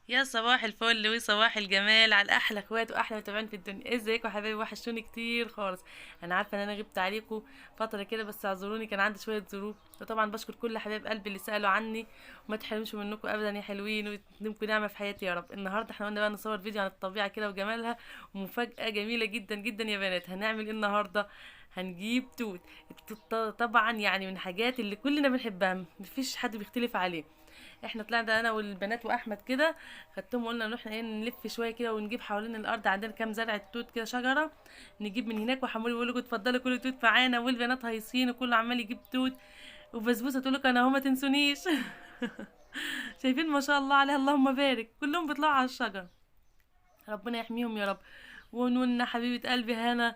يا صباح الفل وصباح الجمال على احلى اخوات واحلى متابعين في الدنيا. ازيكم يا حبايبي؟ وحشوني كتير خالص. انا عارفه ان انا غبت عليكم فترة كده، بس اعذروني كان عندي شوية ظروف. وطبعا بشكر كل حبايب قلبي اللي سالوا عني، وما تحرمش منكم ابدا يا حلوين، وتديمكم نعمه في حياتي يا رب. النهارده احنا قلنا بقى نصور فيديو عن الطبيعة كده وجمالها، ومفاجاه جميلة جدا جدا يا بنات. هنعمل ايه النهارده؟ هنجيب توت. التوت طبعا يعني من الحاجات اللي كلنا بنحبها، مفيش حد بيختلف عليه. احنا طلعنا انا والبنات واحمد كده، خدتهم وقلنا نروح ايه نلف شوية كده ونجيب حوالين الارض، عندنا كام زرعه توت كده شجرة نجيب من هناك. وحمولي بيقول لكم اتفضلوا كلوا توت معانا، والبنات هايصين وكله عمال يجيب توت، وبسبوسه تقول لكم انا اهو ما تنسونيش. شايفين ما شاء الله عليها، اللهم بارك، كلهم بيطلعوا على الشجر، ربنا يحميهم يا رب. ونونا حبيبه قلبي هنا،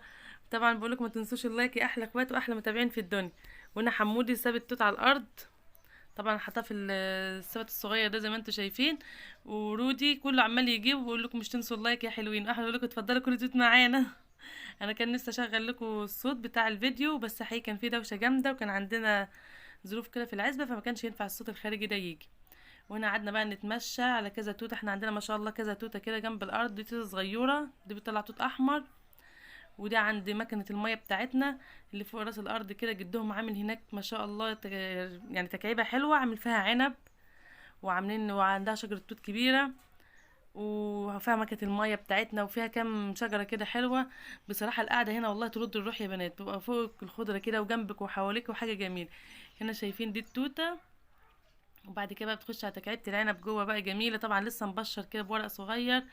طبعا بقول لكم ما تنسوش ال like يا احلى اخوات واحلى متابعين في الدنيا. وهنا حمودي ساب التوت على الارض، طبعا حطاه في السبت الصغير ده زي ما انتم شايفين. ورودي كله عمال يجيب وبيقول لكم مش تنسوا ال like يا حلوين. احنا بنقول لكم اتفضلوا كل توت معانا. انا كان نفسي اشغل لكم الصوت بتاع الفيديو، بس حقيقي كان فيه دوشه جامدة وكان عندنا ظروف كده في العزبة، فما كانش ينفع الصوت الخارجي ده يجي. وهنا قعدنا بقى نتمشى على كذا توته، احنا عندنا ما شاء الله كذا توته كده جنب الارض. دي توته صغيرة، دي بتطلع توت احمر. وده عند مكنة المية بتاعتنا اللي فوق راس الارض كده، جدهم عامل هناك ما شاء الله يعني تكعيبة حلوة، عامل فيها عنب وعاملين وعندها شجرة توت كبيرة، وفيها مكنة المية بتاعتنا، وفيها كام شجرة كده حلوة. بصراحة القعدة هنا والله ترد الروح يا بنات، بتبقى فوق الخضرة كده وجنبك وحواليك وحاجة جميلة. هنا شايفين دي التوتة، وبعد كده بقى بتخش على تكعيبة العنب جوه بقى جميلة، طبعا لسه مبشر كده بورق صغير،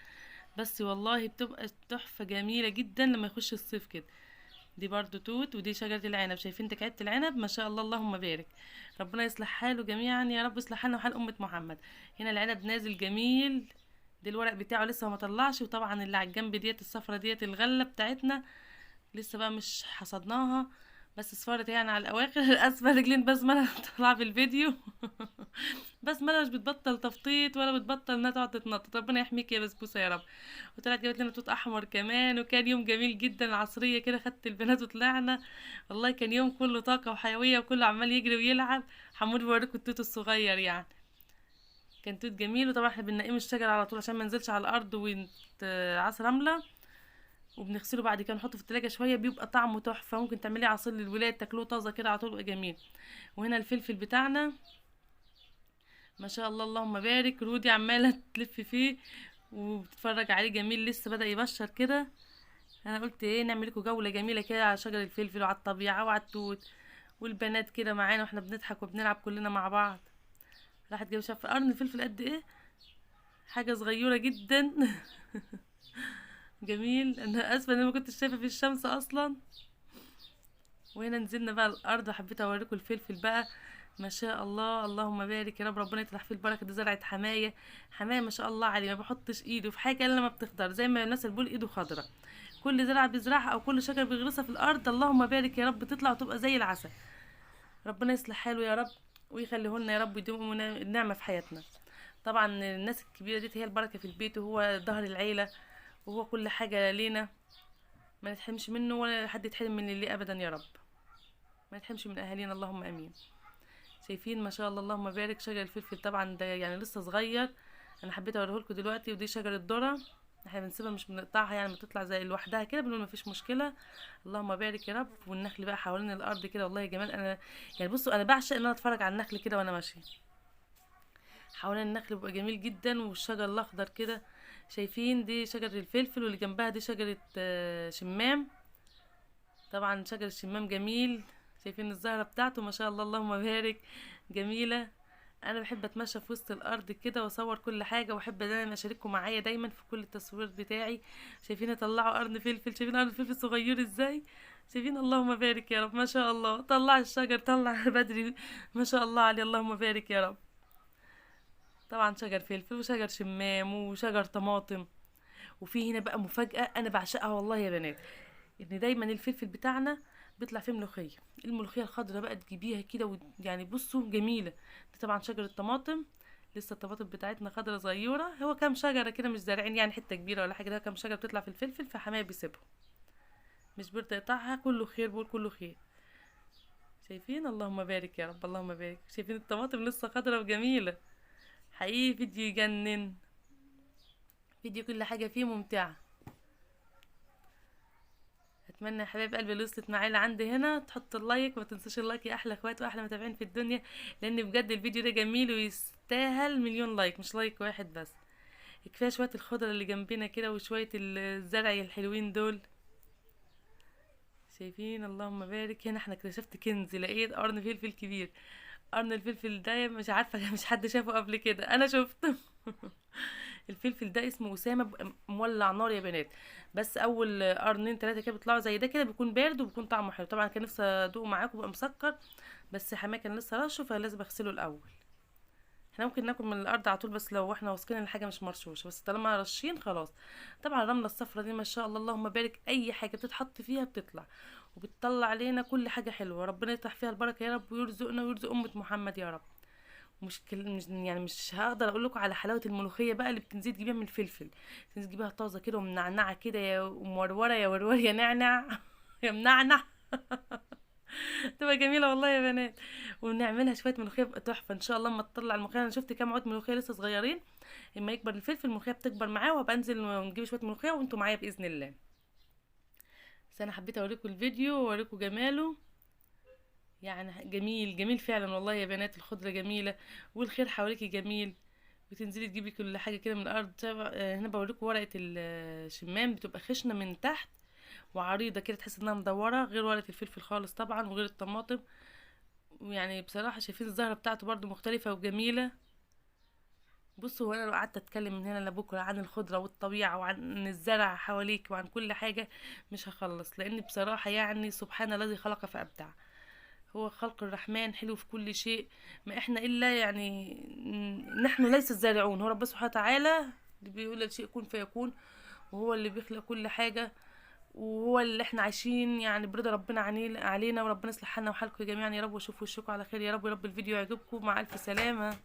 بس والله بتبقى تحفة جميلة جدا لما يخش الصيف كده. دي برضو توت، ودي شجرة العنب. شايفين تكعيبة العنب ما شاء الله اللهم بارك، ربنا يصلح حاله جميعا يا رب، يصلح حالنا وحال أمة محمد. هنا العنب نازل جميل، دي الورق بتاعه لسه ما طلعش. وطبعا اللي على الجنب ديت الصفرة ديت الغلة بتاعتنا لسه بقى مش حصدناها، بس اصفرت يعني على الاواخر. اسفل رجلين بسملة طالعه في الفيديو. بسملة مش بتبطل تفطيط ولا بتبطل انها تقعد تتنطط، ربنا يحميك يا بسبوسه يا رب. وطلعت جابت لنا توت احمر كمان، وكان يوم جميل جدا. العصرية كده خدت البنات وطلعنا، والله كان يوم كله طاقة وحيوية وكله عمال يجري ويلعب. حمود بيوريكم التوت الصغير، يعني كان توت جميل. وطبعا احنا بننقيه الشجر على طول عشان ما ينزلش على الارض ويتعصر رملة، وبنغسله بعد كده نحطه في التلاجة شوية، بيبقى طعمه تحفة. ممكن تعمليه عصير للولاد تاكلوه طازة كده على طول، بيبقى جميل. وهنا الفلفل بتاعنا ما شاء الله اللهم بارك، رودي عماله تلف فيه وبتتفرج عليه، جميل لسه بدأ يبشر كده. انا قلت ايه نعمل لكم جولة جميلة كده على شجر الفلفل وعلى الطبيعة وعلى التوت، والبنات كده معانا واحنا بنضحك وبنلعب كلنا مع بعض. راحت جايبه شاف قرن الفلفل قد ايه، حاجة صغيرة جدا. جميل. انا اسفه ان انا ما كنتش شايفه في الشمس اصلا. وهنا نزلنا بقى الارض، وحبيت اوريكم الفلفل بقى ما شاء الله اللهم بارك يا رب، ربنا يطرح فيه البركة. دي زرعه حماية، حماية ما شاء الله عليه، ما بحطش ايده في حاجة الا لما بتخضر، زي ما الناس اللي بيقول ايده خضرة. كل زرعه بيزرعها او كل شجرة بيغرسها في الارض اللهم بارك يا رب تطلع وتبقى زي العسل. ربنا يصلح حاله يا رب ويخليه لنا يا رب، ويدوم النعمة في حياتنا. طبعا الناس الكبيرة دي هي البركة في البيت، وهو ظهر العيلة وهو كل حاجة لينا، ما نتحرمش منه ولا حد يتحرم من اللي ابدا يا رب، ما نتحرمش من اهالينا اللهم امين. شايفين ما شاء الله اللهم بارك شجر الفلفل، طبعا ده يعني لسه صغير، انا حبيت اوريه لكم دلوقتي. ودي شجرة ذره احنا بنسيبها مش بنقطعها، يعني بتطلع زي لوحدها كده، بنقول مفيش مشكلة اللهم بارك يا رب. والنخل بقى حوالين الارض كده والله يا جمال. انا يعني بصوا انا بعشق ان انا اتفرج على النخل كده وانا ماشية حوالين النخل، بيبقى جميل جدا. والشجر الاخضر كده شايفين دي شجرة الفلفل، واللي جنبها دي شجرة شمام. طبعا شجر الشمام جميل، شايفين الزهرة بتاعته ما شاء الله اللهم بارك جميلة. انا بحب اتمشى في وسط الارض كده واصور كل حاجة، واحب دايما اشارككم معايا دايما في كل التصوير بتاعي. شايفين طلعوا قرن فلفل، شايفين قرن فلفل صغير ازاي، شايفين اللهم بارك يا رب ما شاء الله. طلع الشجر طلع بدري ما شاء الله عليه اللهم بارك يا رب. طبعا شجر فلفل وشجر شمام وشجر طماطم. وفي هنا بقى مفاجأة انا بعشقها والله يا بنات، ان دايما الفلفل بتاعنا بيطلع فيه ملوخية، الملوخية الخضراء بقى تجيبيها كده يعني بصوا جميلة. دي طبعا شجرة طماطم، لسه الطماطم بتاعتنا خضرة صغيرة، هو كام شجرة كده مش زارعين يعني حتة كبيرة ولا حاجة، ده كام شجرة بتطلع في الفلفل، فحماية بيسيبهم مش بيرضى يقطعها، كله خير بقول كله خير. شايفين اللهم بارك يا رب اللهم بارك. شايفين الطماطم لسه خضرة وجميلة، حقيقي فيديو يجنن. فيديو كل حاجة فيه ممتعة. اتمنى يا حبايب قلبي اللي وصلت معايا لعندي هنا تحط ال like، ما تنسوش ال like يا احلى اخوات واحلى متابعين في الدنيا، لان بجد الفيديو ده جميل ويستاهل مليون like، مش like واحد بس. كفاية شوية الخضرة اللي جنبنا كده وشوية الزرع الحلوين دول، شايفين؟ اللهم بارك. هنا احنا اكتشفت كنز، لقيت قرن فلفل كبير. قرن الفلفل ده مش عارفه، مش حد شافه قبل كده، انا شفته. الفلفل ده اسمه اسامة، بيبقى مولع نار يا بنات. بس اول قرنين ثلاثة كده بيطلعوا زي ده كده، بيكون بارد وبيكون طعمه حلو. طبعا كان نفسي ادوقه معاكم بقى مسكر، بس حماه كان لسه رشه فلازم اغسله الاول. احنا ممكن ناكل من الارض على طول، بس لو احنا واثقين ان الحاجة مش مرشوشه، بس طالما رشين خلاص. طبعا الرملة الصفراء دي ما شاء الله اللهم بارك، اي حاجة بتتحط فيها بتطلع وبتطلع علينا كل حاجة حلوة. ربنا يطرح فيها البركة يا رب، ويرزقنا ويرزق امه محمد يا رب. مش يعني مش هقدر اقول لكم على حلاوة الملوخية بقى اللي بتنزل تجيبيها من الفلفل، تنزل تجيبيها طازة كده ومنعنعه كده، يا وموروره يا ورور يا نعنع يا منعنع. تبقى جميلة والله يا بنات. ونعملها شوية ملوخية بقى تحفة ان شاء الله. اما تطلع الملوخية، انا شفت كام عود ملوخية لسه صغيرين، اما يكبر الفلفل الملوخية بتكبر معاه، وابقى انزل ونجيب شوية ملوخية وانتوا معايا باذن الله. بس انا حبيت اوريكم الفيديو واوريكم جماله، يعني جميل جميل فعلا والله يا بنات. الخضرة جميلة والخير حواليكي جميل، وتنزلي تجيبي كل حاجة كده من الارض. هنا بوريكم ورقة الشمام، بتبقى خشنه من تحت وعريضه كده، تحس انها مدورة، غير ورقة الفلفل خالص طبعا، وغير الطماطم. ويعني بصراحة شايفين الزهرة بتاعته برضو مختلفة وجميلة. بصوا، وانا لو قعدت اتكلم من هنا لبكرة عن الخضرة والطبيعة وعن الزرع حواليك وعن كل حاجة مش هخلص، لان بصراحة يعني سبحان الذي خلق فابدع. هو خلق الرحمن حلو في كل شيء، ما احنا الا يعني نحن ليس الزارعون، هو رب سبحانه وتعالى اللي بيقول الشيء كن فيكون، وهو اللي بيخلق كل حاجة، وهو اللي احنا عايشين يعني برضا ربنا علينا. وربنا يصلح حالنا وحالكم جميعا يا رب، واشوف وشكم على خير يا رب. يا رب الفيديو يعجبكم. مع الف سلامه.